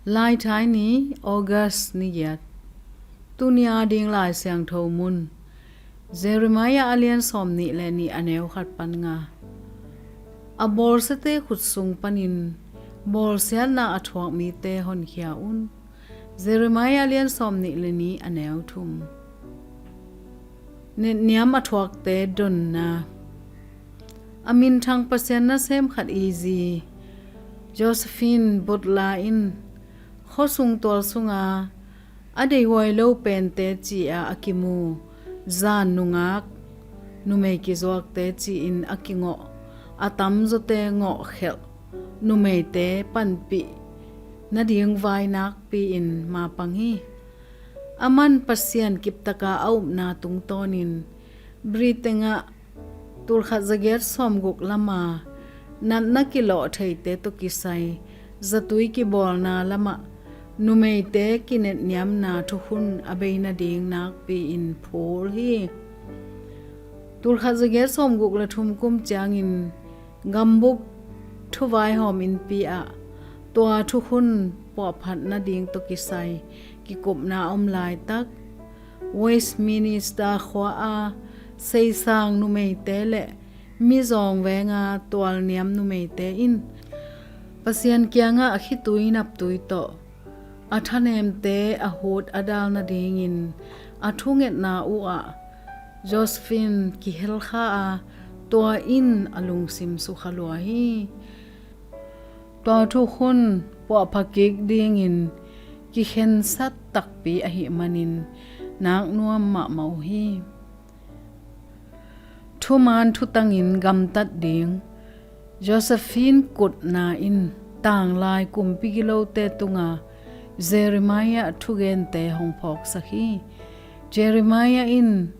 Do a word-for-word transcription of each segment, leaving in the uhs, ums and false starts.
Laithai ni, August ni giat. Tuni a ding Lai Siangtho mun, Jeremiah a lian sawm nih le nih a neu khat pan nga. A bawlsiate khut sung panin bawlsiatna a thuak mite honkhia un. Jeremiah a lian sawm nih le nih a neu thum. Netniam a thuakte donna. A minthang Pasian nasem khat i zi Josephine Butler in khuasung tual sunga a deihhuai lo pente ci-a a kimu zan nungak numei kizuakte ci-in a kingawh, a tamzawte ngawhkhelh numeite panpih nading vai nakpi-in mapang hi. Aman Pasian kiptaka a upna tungtawnin Britain ah tulkhat zagiat sawmguk lama natna kilawh theite tawh kisai zatui kibawlna lamah numeite kinetniamna thukhun a bei nading nakpi-in phul hi. Tulkhat zagiat sawmguk le thum kum ciangin gambup thuvaihawm innpi ah tua thukhun puahphat nading tawh kisai kikupna a om laitak Westminster khua-a seisang numeite le mizawng venga tualniam numeite in Pasian kiangah khitui naptui tawh a thanemte a hut a dal nadingin a thungetna uhah Josephine kihelkha a, tua in a lungsim sukha lua hi. Tua thukhun puahpha kik dingin kikhensat takpi ahih manin naknuam mahmah uh hi. Thuman thutangin gamtat ding. Josephine kutna in tanglai kumpi gilote tunga Jeremiah thugente hong phawksak hi. Jeremiah in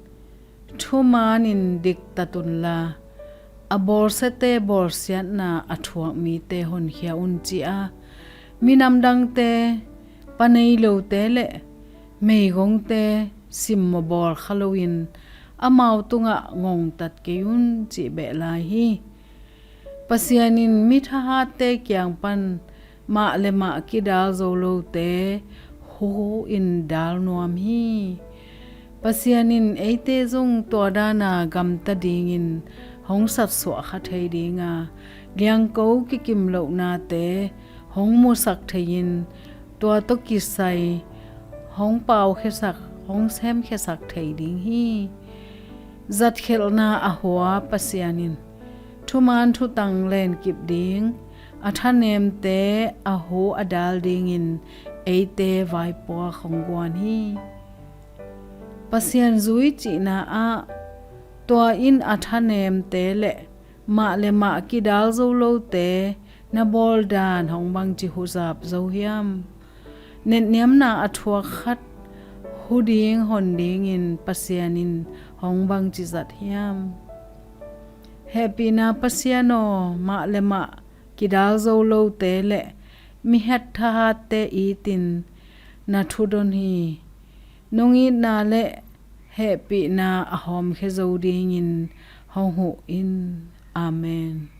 thumanin diktat unla a bawlsiate bawlsiatna a thuak mite honkhia un ci-a minam dangte, panei lote le meigongte simmaw bawlkha loin amau tungah ngongtat kei un cih beh lai hi. Pasian in mi thahatte kiang pan mah le mah kidal zo lote hu in dal nuam hi. Pasian in eite zong tua dana gamta dingin hong satsuah kha thei dinga liangko kikim lohnate hong musak thei-in tua tawh kisai hong paukhiasak, hong semkhiasak thei ding hi. Zatkhelhna a hua Pasian in thuman thutang lenkip ding, a thanemte a hu a dal dingin eite vaipuak hong guan hi. Pasian zui cihna ah tua in a thanemte le mah le mah kidal zo lote na bawl dan hong bangci huzap zo hiam? Netniamna a thuak khat hu ding hon dingin Pasian in hong bangci zat hiam? Hehpihna Pasian aw, mah le mah kidal zo lote le mihat thahatte itin na thudon hi. Nong itna le hehpihna a hawmkhia zo dingin hong huh in. Amen.